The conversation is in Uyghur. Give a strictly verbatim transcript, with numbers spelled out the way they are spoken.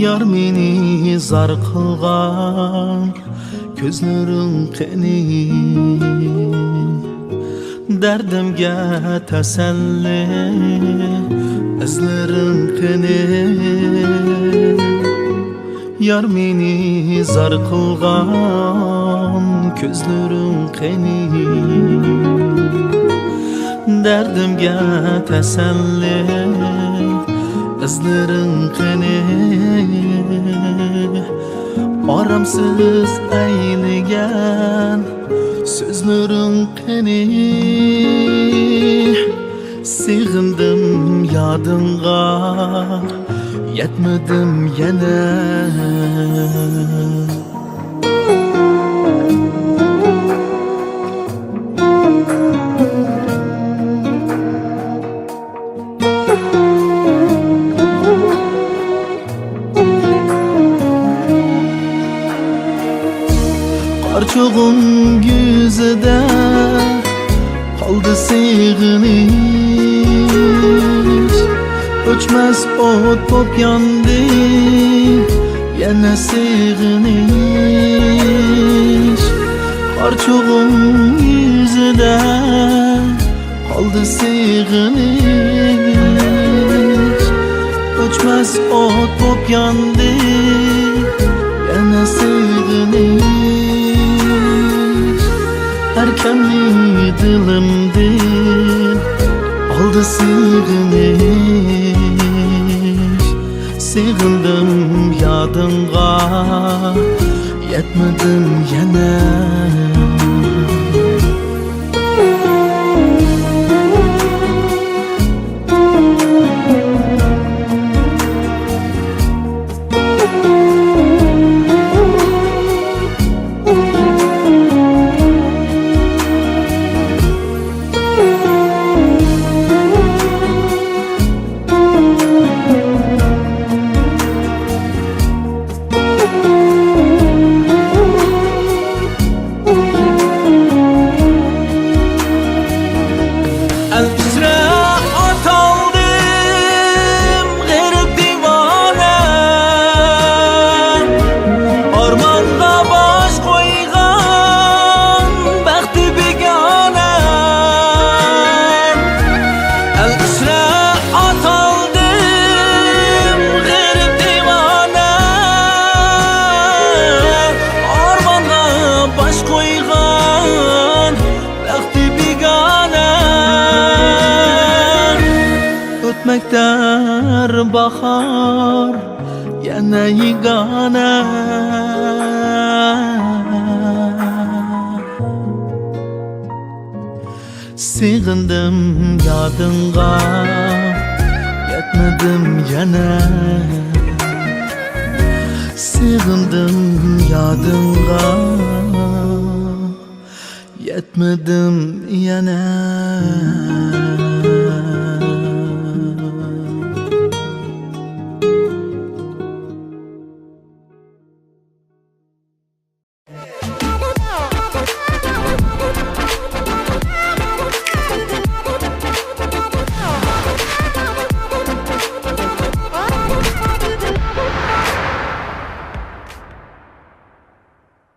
يار مېنى زار قىلغان كۆزلىرىڭ قېنى؟ دەردىمگە تەسەللى ئىزلىرىڭ قېنى؟ يار مېنى زار قىلغان كۆزلىرىڭ قېنى؟ دەردىمگە تەسەللى ئىزلىرىڭ قېنى؟ ئارامسىز ئەيلىگەن سۆزلىرىڭ قېنى؟ سېغىندىم يادىڭغا، يەتمىدىم يەنە. قارچۇغۇم يۈزىدە قالدى سېغىنىش، ئۆچمەس ئوت بوپ ياندى يەنە سېغىنىش. قارچۇغۇم يۈزىدە قالدى سېغىنىش، ئۆچمەس ئوت بوپ ياندى يەنە سېغىنىش. ئەركەمنى دىلىمدىن ئالدى سېغىنىش. سېغىندىم يادىڭغا، يەتمىدىم يەنە. ئەل ئىچرە ئاتالدىم غېرىب دىۋانە، ئارمانغا باش قويغان بەختى بىگانە. ئەل ئىچرە ئاتالدىم غېرىب دىۋانە، ئارمانغا باش قويغان بەختى بىگانە. ئۆتمەكتە باھار يەنە يېگانە. سېغىندىم يادىڭغا، يەتمىدىم يەنە. سېغىندىم يادىڭغا، يەتمىدىم يەنە.